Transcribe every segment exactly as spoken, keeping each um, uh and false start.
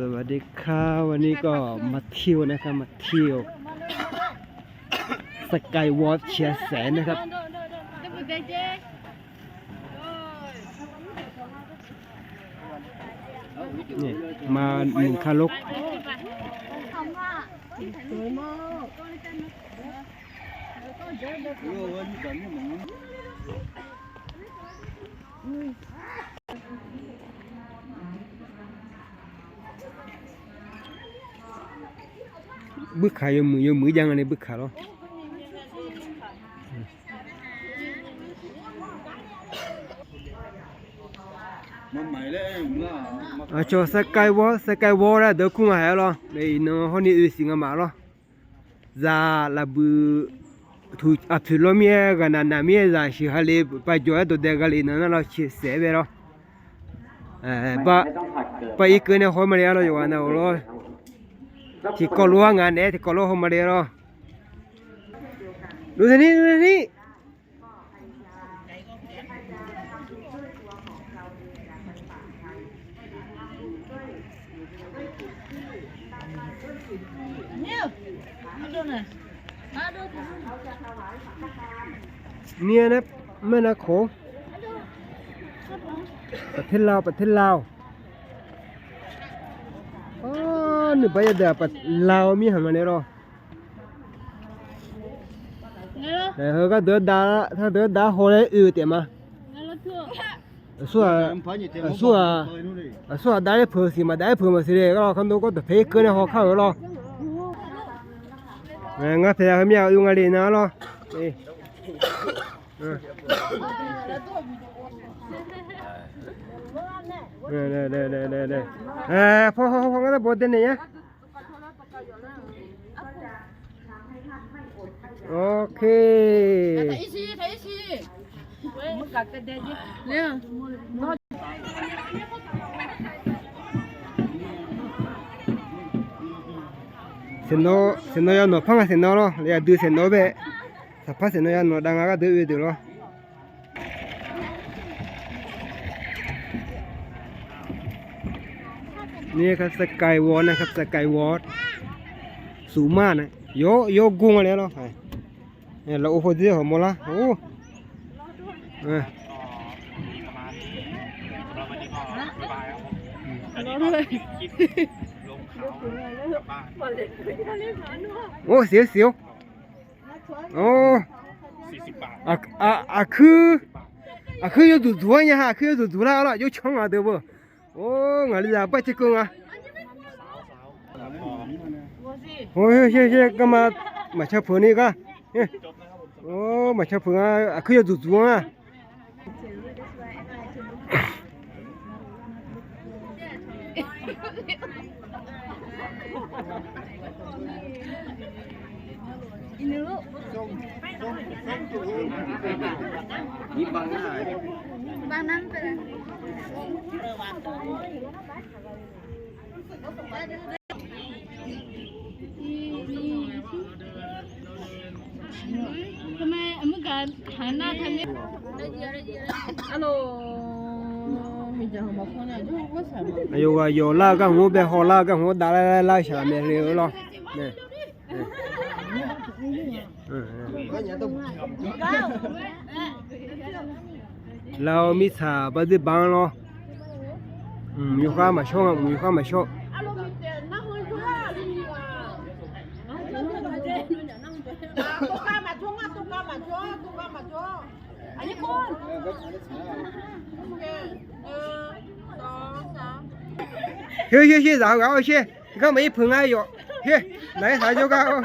สวัสดีครับ วันนี้ก็มาเที่ยวนะครับ มาเที่ยว สกายวอล์กเชียงแสนนะครับ นี่ มาหนึ่งคันรถ Buirkaq yawmuiq yawmuiq jav nga ni buirkaq lawr. Aqcawq saqkaiv wawr saqkaiv wawr laer deuq kur nga haiq-a lawr. Iqnan hawr ni oe siq nga ma lawr. Zaq lafbuiq aqpoeq lawr mir-aer ghaqnaq naq mir-aer zaq shiq ha le bajawq-aer dawqdae gha le nan nar lawr, ciqsaef-aer bae lawr. Bar irkeuv nae haw ma le-a lawr, yawqghaq nav-euq lawr. Tiqkawv lof-aer ngaq naeq-aer tiqkawv lof haw ma le-a lawr. Luf ni, luf ni. Ni nae, mae nav khof. ประเทศลาว ประเทศลาว Nuibar yadeuq-aq ลาว mirkhanq nga nae lawr. Heu gardeuq-aer dav, gardeuq-aer dav haw laer oe-eu taef ma. Aqsur-aq, aqsur-aq, aqsur-aq dav-aer peuq siq maqdav-aer peuq maqsiq le. Gharlawr kar nar gawr dawqpae irkeuv nae haw kar-euq lawr. Ngar paeqzaq heumyav oe nga le nan-a lawr. Paw paw paw ngar nar bawq dae naeq nya. Ok. Saeqnawv, saeqnawv ya nawq par nga saeqnawv lawr. Yadui saeqnawv bae. Saqpar saeqnawv ya nawq dav nga gardeuq oe deuq lawr. Ni kar saqkaiv wawr nae, kar saqkaiv wawr. Sufmar nae yawr, yawr gor nga le lawr. Lafov pawdzer hawq mawrlar. Or, siq-eu siq-or. Or, aqkuir, aqkuir yawduq duq-aer nya ha, aqkuir yawduq duq lar-a lawr, yawcanr nga deuq beu. Or, ngaqli zaq bar caevkeuv nga. Or, sher sher garma maqcan peuq ni gar. Or, maqcan peuq nga, aqkuir yawduq duq-anr-a. Aqyawf ghaq yawqlar-eu gar hmq-anr bae hawlar-eu gar hmq-anr dav lar lar lar shaq mae le-eu lawr. Laf-eu mirtsaq bar dzerba-anr lawr. Mq yawkhar maqshawr nga, mq yawkhar maqshawr. Her her her zaq-eu ghaq-awr sher. Garma ir peuq nga yawf. Her, naq-aer saq jawrgar-awr.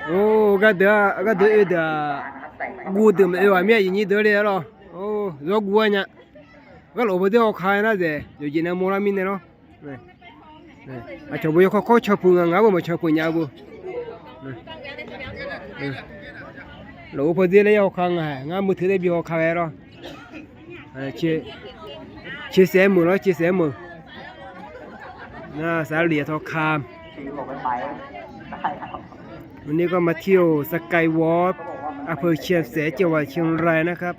Or, gardeuq-a, gardeuq oe deuq-aq, guv deuq maqoe ghaq mir-a, aqyuif nyir deuq le-a lawr. Or, zawr guv-aer nya. Gharlof bawdzer hawkar-aer nar dzaeq yawqjeq nae mawrlar mirnae lawr. Aqcawq beu yawkawr kawr can peuq nga, ngar beu maqcan peuq nya beu. Lof-eu pawdzer laer ya hawkar nga-aer, ngar meuq teuq daef bi hawkar ghae lawr. Chia sẻ meuq lawr, chia sẻ meuq. สาเหรียญทองคำ วันนี้ก็มาเที่ยว Sky Walk อำเภอเชียงแสน จังหวัดเชียงรายนะครับ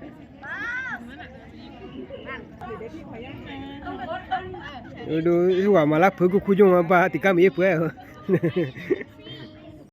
Aqduimaf maqlar peuq-eu kur kur jawr-anr ba tiqgar maqyaer peuq-aer-euq.